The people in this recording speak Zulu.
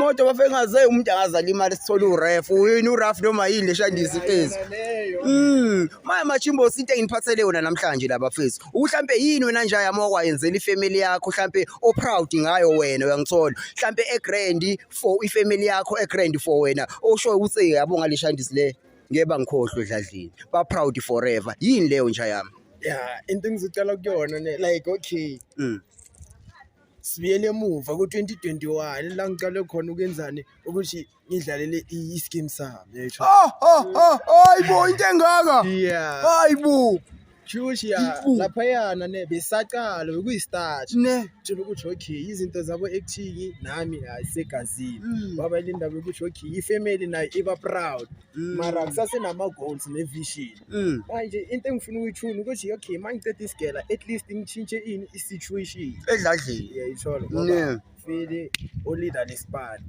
Imoto bafengaze umuntu angazala imali, sithole uref, yini uraf noma yini leshandisi mfethu. Leyo. Manje Machimbo, into engiphathele yona namhlanje la bafethu. Mhlambe yini wena nje yami okwayenzela ifamily yakho, mhlambe o proud ngayo wena, uyangithola? Mhlambe e grand for ifamily yakho, e grand for wena. Osho ukuthi yabo ngaleshandisi le ngeke bangikhohlwe edladleni. Ba proud forever. Yini leyo nje yami? Ya, into engizocala kuyona ne, like, okay, sibuyele emuva ku-2021 la ngicale khona ukwenzani, ukuthi ngidlalele i-scheme sami, yayithola. Oh, hayibo, into engaka. Yeah. Hayibo. Shushi ya. Ibu. Laphayana ne besaqala bekuyi-start. Tshela ukuthi okay, izinto zabo acting nami ayisegazini. Kwaba ile ndaba yokuthi okay, ifamily nayo iba proud, mara kusasenama-goals ne-vision. Manje into engifuna ukuyithuna ukuthi okay, uma ngiceda isigela, at least ngitshintshe ini, i-situation. Edladleni. Uyayithola, ngoba vele olida lesipani.